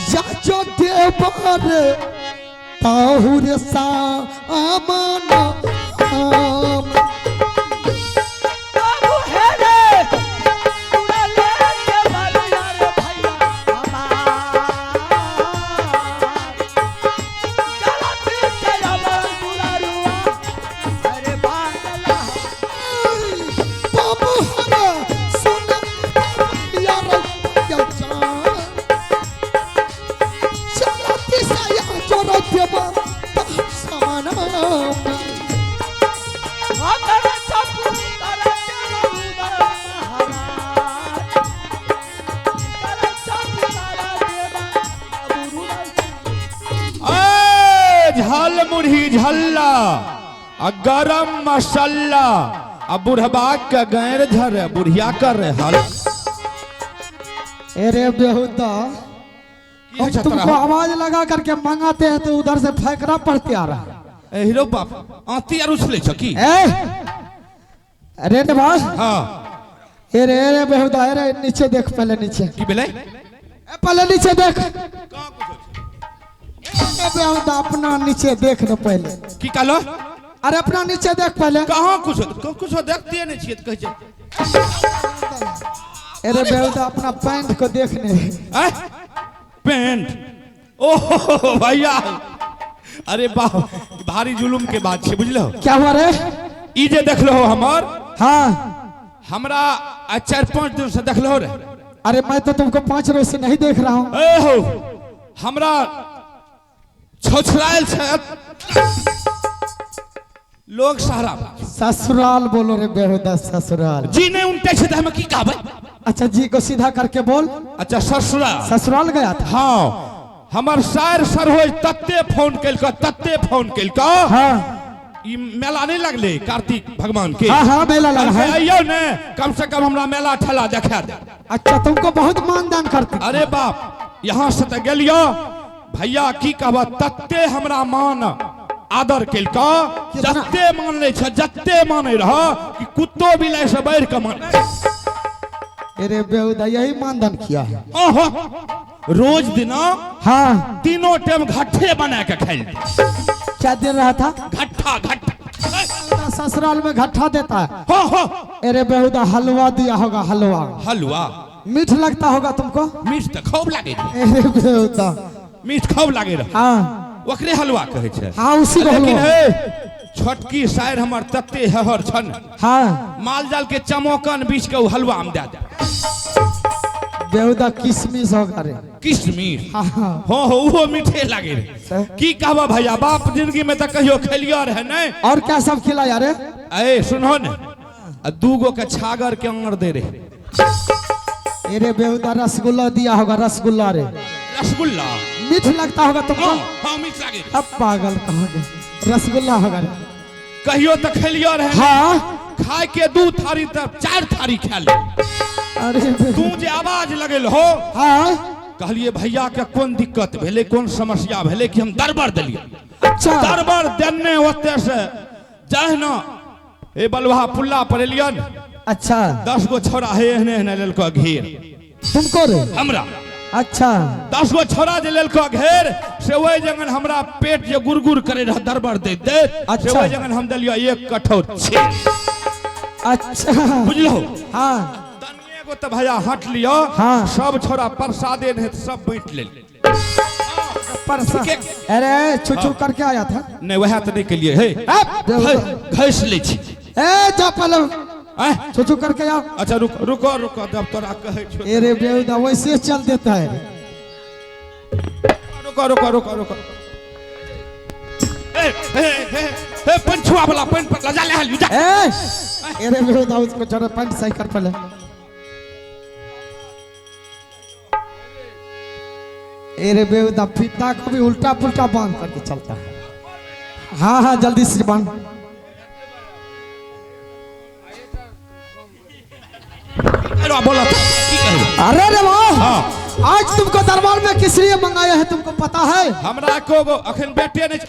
जा देवर ताहुर सामन आम। बाबू हे रे सुनले देवर यार भैया हमार चलत से अमर दुलारुआ अरे बांगला। बाबू हरे सुन यार भैया जान चलती से या जोरो देवर ताहुर सामन आम। अगर सपुत्र देवर महाराज कर सपुत्र देवर बाबू ए झल मुरही झल्ला आ गरम मसाला आ बुढ़बा के गैर झरे बुढ़िया कर रे हल। अरे बेहुदा, की हम होइ छै तुमको तोरा? आवाज लगा करके मंगाते हैं तो उधर से फेंकना पड़ते आ रहा है। ए हीरो बाप आंती आर उछले छ की? ए अरे रे भाई, हाँ अरे अरे बेहुदा, अरे नीचे देख, पहले नीचे। की भेलै? ए, पहले नीचे देख। ए बेहुदा, अपना नीचे देख न पहले। की कहलो? अरे अपना नीचे देख पहले। कहाँ कुछ कुछो देखते नहीं छियै तऽ कहै छै। अरे बेहुदा, अपना पैंट को देखने। आँय? पैंट? ओहो भैया, अरे बाप, भारी जुलुम के बात छै, बुझलो? क्या हुआ रे? ई जे देखलो हो हमर, हाँ, हमरा आइ 4-5 दिन से देखलो रे। अरे मैं तो तुमको 5 रोज से नहीं देख रहा हूँ। ए हो, हमरा छछलायल छै लोग सहरा। ससुराल बोलो रे बेहुदा, ससुराल। जी नहीं उनटे छै तऽ हम की कहबै? अच्छा जी को सीधा करके बोल। अच्छा ससुराल। ससुराल गया था? हाँ, हमर सार सर होय तत्ते फोन केलक, तत्ते फोन केलक। हाँ ई मेला नहीं लगले कार्तिक भगवान के? हाँ हाँ, मेला लगा है। अइयो ने, कम से कम हमरा मेला ठेला देखा दे। अच्छा, तुमको बहुत मानदान करते। अरे बाप, यहाँ से तऽ गेलियो भैया, की कहब, तत्ते हमरा मान आदर केलक, जत्ते मानै छ जत्ते मानै रह कि कुत्तो बिलाइ से बढ़ि के मानै। अरे बेहुदा, यही मानदान किया है? ओहो, रोज दिना हाँ, तीनों टाइम घट्ठे बना के खाइल। क्या दे रहा था? घट्ठा घट्ठा। ससुराल में घट्ठा देता है? हो हो। अरे बेहुदा, हलवा दिया होगा, हलवा। हलवा मीठ लगता होगा तुमको? मीठ तऽ खूब लागे रहे। अरे बेहुदा, मीठ खूब लागे रहे। हाँ ओकरे हलवा कहै छै। हाँ, उसी को लेकिन हलवा। हे छोटकी साइर हमर तत्ते हहर छन। हाँ, माल जाल के चमोकन बीछ के उ हलवा हम दए दे। बेहुदा किशमिश होगा रे। किशमिश? हाँ हाँ। हो हो, उहो मीठे लागे रहे। की कहबा भैया, बाप जिंदगी में तऽ कहियो खेलियो रहे नहीं। और क्या सब खिलाया रे? ए सुनहो ने, आ दूगो के छागर के अंगर दे रहे। अरे बेहुदा, रसगुल्ला दिया होगा, रसगुल्ला रे। रसगुल्ला मीठ लगता होगा तुमको? हाँ हाँ, मीठ लागे रहे। अब पागल कहाँ गए, रसगुल्ला होगा रे। कहियो तऽ खेलियो रहे। हाँ, खाय के 2 थारी तक 4 थारी खा ले। अरे तू जे आवाज लगेल हो। हाँ, कहलिए भैया के कोन दिक्कत भेले, कोन समस्या भेले कि हम दरबार देलिए। अच्छा, दरबार देने ओते से जाह न ए बलुहा पुल्ला पर एलियन। अच्छा, 10 गो छोरा हे एहने एहने लेलको घेर। तुमको रे? हमरा। अच्छा, 10 गो छोरा जे लेलको घेर से ओहि जंगन हमरा पेट जे गुरगुर करे रह दरबार दे दे। अच्छा। से ओहि जंगन हम देलियो 1 कठौत छे। अच्छा, बुझलो? हाँ, तनिए गो तऽ भैया हट लियो। हाँ। सब छोरा प्रसादे नहीं सब बांटि लेल। परसा। अरे छू छू करके आया था? नहीं, वह तो नहीं के लिए हे घस ले छी। ए जा पहले छू छू करके आओ। अच्छा रुको रुको रुको, जब तोरा कहै छौ। अरे बेहुदा, वैसे चल देता है। रुको रुको रुको रुको। ए ए ए ए पंछुआ वाला पैंट पर लजा ले हल जा। ए अरे बेहुदा, उसको छोड़ो, पैंट सही कर पहले। अरे बेहुदा, फीता को भी उल्टा पुल्टा बांध करके चलता है। हाँ हाँ, जल्दी से बांध। बोला की कहबै? अरे रे वाह, हाँ, आज तुमको दरबार में किस लिए मंगाया है तुमको पता है? हमरा एको गो अखन बेटे नहीं,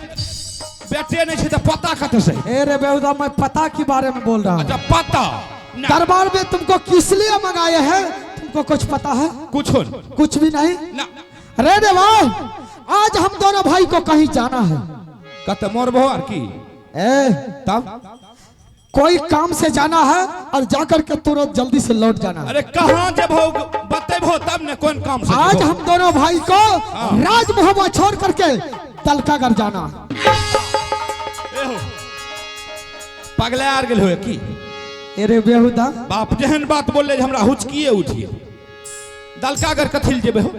बेटे नहीं छै तऽ पता कतऽ से? अरे बेहुदा, मैं पता के बारे में बोल रहा हूँ। अच्छा पता। दरबार में तुमको किस लिए मंगाए हैं तुमको कुछ पता है? कुछ नहीं। कुछ भी नहीं? ना। अरे देवा, आज हम दोनों भाई को कहीं जाना है। कत मरबो आर की? ए, तब कोई काम से जाना है और जाकर के तुरंत जल्दी से लौट जाना है। अरे कहाँ जेबहो बतेबहो तब ने, कौन काम से आज जेबहो? हम दोनों भाई को राजमहल छोड़ करके तलकागढ़ जाना है। एहो, पगला आर गेल होए की? अरे बेहुदा, बाप जेहन बात बोलले जे हमरा हुचकिए उठिए। दलकागर कथिल जेबे हो?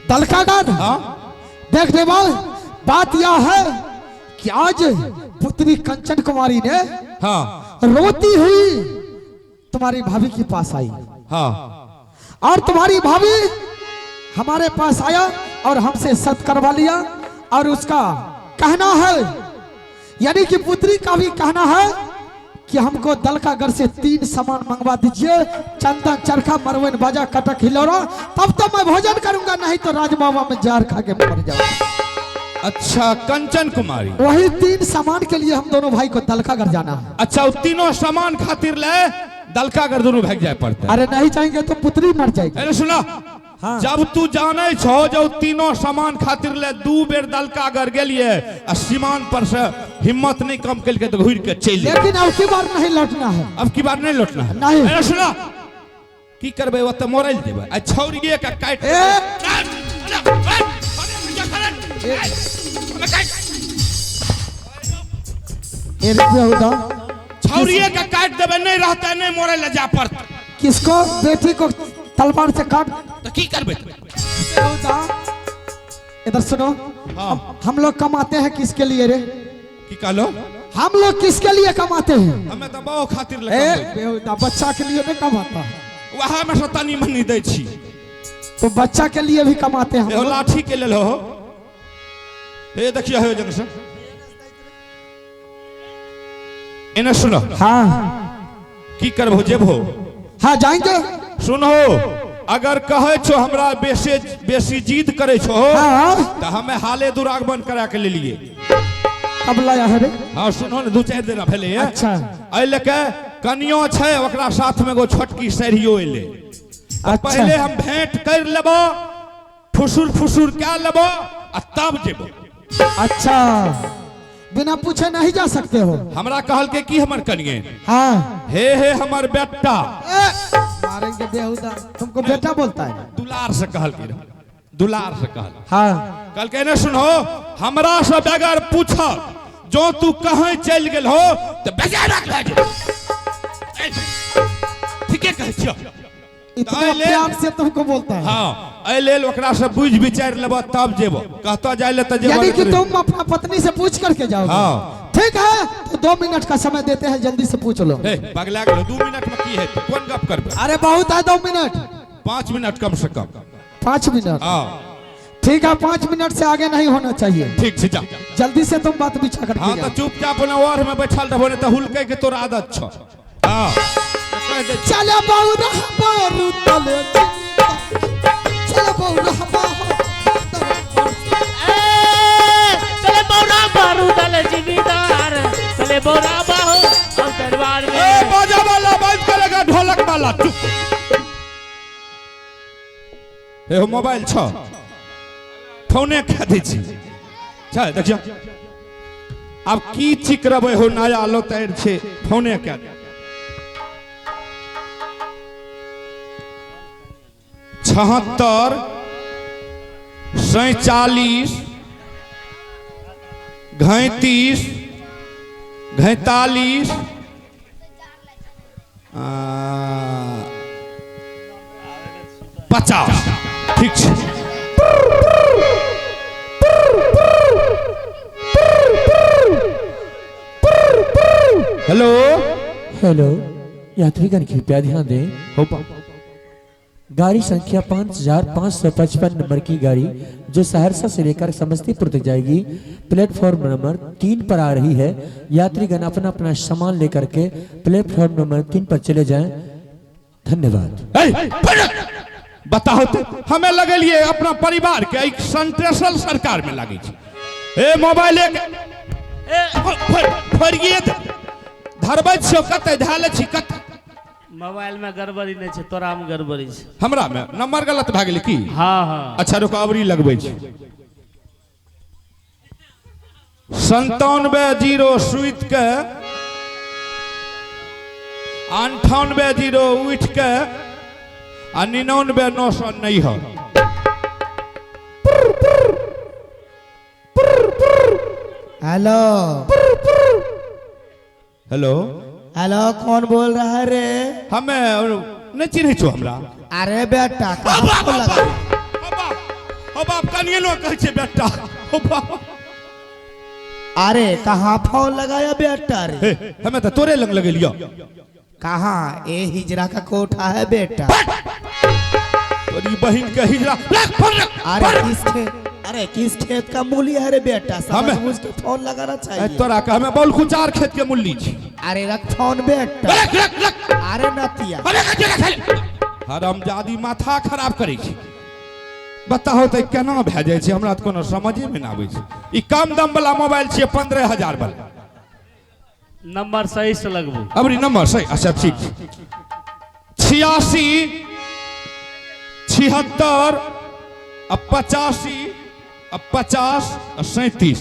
तलकागढ़? हाँ। देख देवा, बात यह है कि आज पुत्री कंचन कुमारी ने हाँ रोती हुई तुम्हारी भाभी के पास आई। हाँ और तुम्हारी भाभी हमारे पास आया और हमसे सत करवा लिया और उसका कहना है, यानी कि पुत्री का भी कहना है कि हमको दलकागढ़ से 3 सामान मंगवा दीजिए, चंदन चरखा मरवन बाजा कटक हिलोरा, तब तो मैं भोजन करूंगा, नहीं तो राजमावा में जार खा के मर जाऊंगा। अच्छा, कंचन कुमारी। वही 3 सामान के लिए हम दोनों भाई को दलकागढ़ जाना है। अच्छा, वो तीनों सामान खातिर ले दलकागढ़ दोनों भाग जाए पड़ता है। अरे नहीं जाएंगे तो पुत्री मर जाएगी। अरे सुना, हाँ। जब तू जाने छो जब तीनों सामान खातिर ले 2 बेर दलकागढ़ गेलिए आ सीमान पर से हिम्मत नहीं कम करके तो घूर के चल गेलिए। लेकिन अब की बार नहीं लौटना है। अब की बार नहीं लौटना है। नहीं। अरे सुना, की करबे ओते मरल जेबे आ छौरिए के काट। ए! ए बेहुदा, छौरिए के काट देबे, नहीं रहते नहीं मरे ले जा पड़त। किसको? बेटी को तलवार से काट तो की करबे? बेहुदा, इधर सुनो। हाँ। हम लोग कमाते हैं किसके लिए रे? की कहलो? हम लोग किसके लिए कमाते हैं? हमें तो बहु खातिर ले ए कमबै। बेहुदा, बच्चा के लिए नहीं कमाता है। वहाँ में से तनी मनी दै छी। तो बच्चा के लिए भी कमाते हैं हम एगो लोग। लाठी के लेल हो। हे देखियो हे जंक्शन। एने सुनो। हाँ। की करबो जेबहो? हाँ जाएंगे। सुनो, अगर कहे छो हमरा बेसी बेसी जिद करे छो, हाँ। तो हमें हाले दुरागमन करा के ले लिए। कब लाया है रे? हाँ सुनो ने, 2-4 दिन भेले है। अच्छा। एहि लके कनियो छै, ओकरा साथ में एगो छोटकी सरियो एले। अच्छा। पहले हम भेंट कर लेबो, फुसुर फुसुर कए लेबो आ तब जेबो। अच्छा, बिना पूछे नहीं जा सकते हो। हमरा कहल के की हमर कनिए? हाँ। हे हे हमर बेटा। ए, मारेंगे बेहुदा, तुमको बेटा बोलता है। दुलार से कहल के, दुलार से कहल। हाँ। कहल के ने सुनो, हमरा से बगैर पूछल जो तू कहीं चल गेल हो तो बगैर रख ले। ठीके कहै छियो। इतना प्यार से तुमको बोलता है। हाँ, एहि लेल ओकरा से बुझ विचार लेबो तब जेबो। कहता जाय ले त जेबो। यानी कि तुम अपना पत्नी से पूछ करके जाओगे। हाँ। ठीक है, तो 2 मिनट का समय देते हैं, जल्दी से पूछ लो। ए, पगला गेलो, 2 मिनट में की है? कोन गप करबे? अरे बहुत है 2 मिनट। 5 मिनट कम से कम। 5 मिनट? हाँ। ठीक है, 5 मिनट से आगे नहीं होना चाहिए। ठीक छै, जा। जल्दी से तुम बात विचार करके हाँ, जाओ। तो चुपचाप ना और में बैठल रहबो, नहीं तो हुलकै के तोर आदत छौ। हाँ। चले बौरा बारू तले, चले बौरा बारू। चले बौरा बारू तले जिमीदार, चले बौरा बाहु हम दरबार में। ए बाजा वाला बंद करेगा, ढोलक वाला चुप। हे हो मोबाइल छौ, फोने खा दै छी। चल देखियो अब की चिकरबै हो, नया लोतैर छै, फोने कए दे। 76 47 37 39 50। ठीक छै। हेलो हेलो, यात्रीगण कृपया ध्यान दें। गाड़ी संख्या 5555 नंबर की गाड़ी जो सहरसा से लेकर समस्तीपुर तक जाएगी प्लेटफॉर्म नंबर 3 पर आ रही है। यात्रीगण अपना अपना सामान लेकर के प्लेटफॉर्म नंबर 3 पर चले जाएं। धन्यवाद। बताओ तो हमें लगलिए अपना परिवार के एक सेंट्रल सरकार में लगे छै। ए मोबाइल एक फरिए धरबै छियो कतै, धैले छी कतै। मोबाइल में गड़बड़ी नहीं छै, तोरा में गड़बड़ी छै। हमरा में नंबर गलत भए गेलै की? हाँ हाँ। अच्छा रुक, अबरी लगबै छी। 97 0 सुति के 98 0 उठ के आ 99 900 नैहर। हेलो हेलो हेलो, कौन बोल रहा है रे? हमे नहीं चिन्है छौ हमरा। अरे बेटा कहाँ फोन लगा? ओ बाप कनिए लोग कहै छै बेटा। ओ बाप, अरे कहाँ फोन लगाया बेटा रे? हे, हमे तऽ तोरे लग लगेलियो। कहाँ? ए हिजरा का कोठा है बेटा। तोरी बहिन के हिजरा। रख फोन रख। अरे किस खेत, अरे किस खेत का मूली है रे बेटा? समझ हमें- बुझ के फोन लगाना चाहिए। तोरा के हमे बौलखुचार खेत के मूली छी। अरे रख फोन बेटा। रख रख रख। अरे नतिया, अरे हरामजादी माथा खराब करै छै। बताहो तऽ केना भए जाइ छै, हमरा तऽ कोनो समझे मे नहि आबै छै। ई कम दाम वाला मोबाइल छियै, 15,000 वाला। नंबर सही से लगबू। अबरी नंबर सही। अच्छा ठीक छै। 86 76 आ 85 आ 50 आ 37।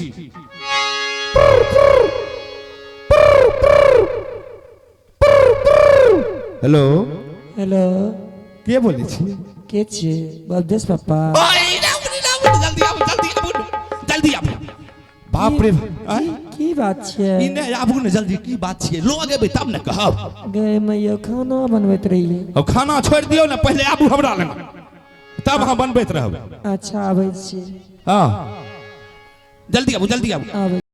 हेलो हेलो, के बोलै छी? के छियै? बलदेश पप्पा। जल्दी आबू, जल्दी आबू, जल्दी आबू। बाप रे, आँय? की बात छियै? ई नहि आबू ने जल्दी। की बात छियै? लग एबै तब ने कहब। गए मैया, खाना बनबैत रहियै। अब खाना छोड़ि दियौ ने, पहिले आबू हमरा लग, तब अहाँ बनबैत रहबै। अच्छा आबै छी। हाँ जल्दी आबू, जल्दी आबू। आबै।